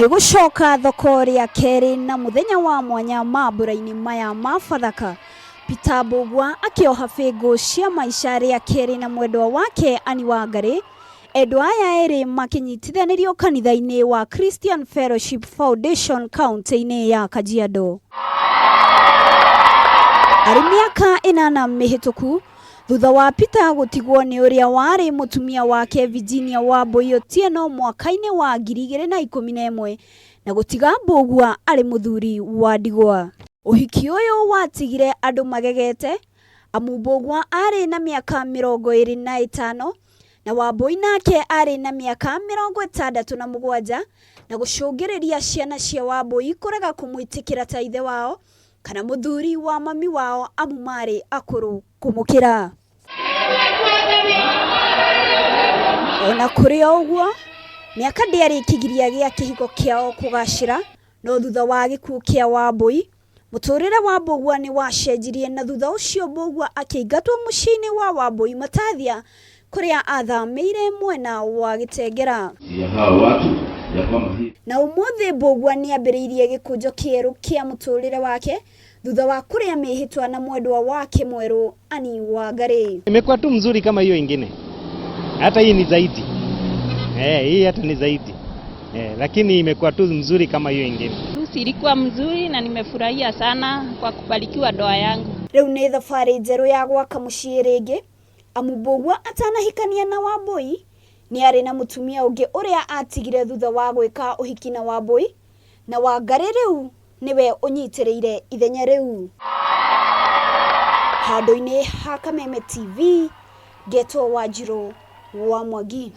Nĩ gũcoka thoko rĩa kerĩ na mũthenya wa mwanya mambura-inĩ maya ma Bathaka. Peter Mbũgua akĩoha bĩngũ cia maica rĩa kerĩ na mwendwa wake Annie Wangarĩ. Endwa aya erĩ makĩnyitithanĩrio kanitha-inĩ wa Christian Fellowship Foundation kaunti-inĩ ya Kajiado. Arĩ mĩaka ĩnana mĩhĩtũku, thutha wa Peter gũtigwo nĩ ũrĩa warĩ mũtumia wake Virginia Wambui Otieno mwaka-inĩ wa 2011 na gũtiga Mbũgua arĩ mũthuri wa ndigwa. Ũhiki ũyũ watigire andũ magegete amu Mbũgua arĩ na mĩaka 25 na Wambui nake arĩ na mĩaka 67 na gũcũngĩrĩria ciana cia Wambui kũrega kũmwĩtĩkĩra ta ithe wao kana mũthuri wa mami wao amu marĩ akũrũ kũmũkĩra. Ona kũrĩ o ũguo, mĩaka ndĩarĩ kĩgiria gĩa kĩhiko kĩao kũgacĩra, no thutha wa gĩkuũ kĩa Wambui, mũtũrĩre wa Mbũgua nĩ wacenjirie na thutha ũcio Mbũgua akĩingatwo mũciĩ-inĩ wa Wambui Matathia kũrĩa athamĩire mwena wa Gĩtengera. Ya hawa watu ya kwamba hii Na ũmũthĩ Mbũgua nĩ ambĩrĩirie gĩkũnjo kĩerũ kĩa mũtũrĩre wake thutha wa kũrĩa mĩhĩtwa na mwendwa wake mwerũ Annie Wangarĩ. Imekuwa tu mzuri kama hiyo ingine, hata hii ni zaidi hii hata ni zaidi lakini imekuwa tu mzuri kama hiyo ingine. Harusi ilikuwa mzuri na nimefurahia sana kwa kubarikiwa ndoa yangu. Rĩu nĩ thabarĩ njerũ ya gwaka mũciĩ rĩngĩ amu Mbũgua atanahikania na Wambui nĩ arĩ na mũtumia ũngĩ ũrĩa atigire thutha wa gwĩka ũhiki na Wambui na Wangarĩ rĩu nĩwe ũnyitĩrĩire ithenya rĩu. Handũ-inĩ ha Kameme TV, ngetwo Wanjirũ wa Mwangi.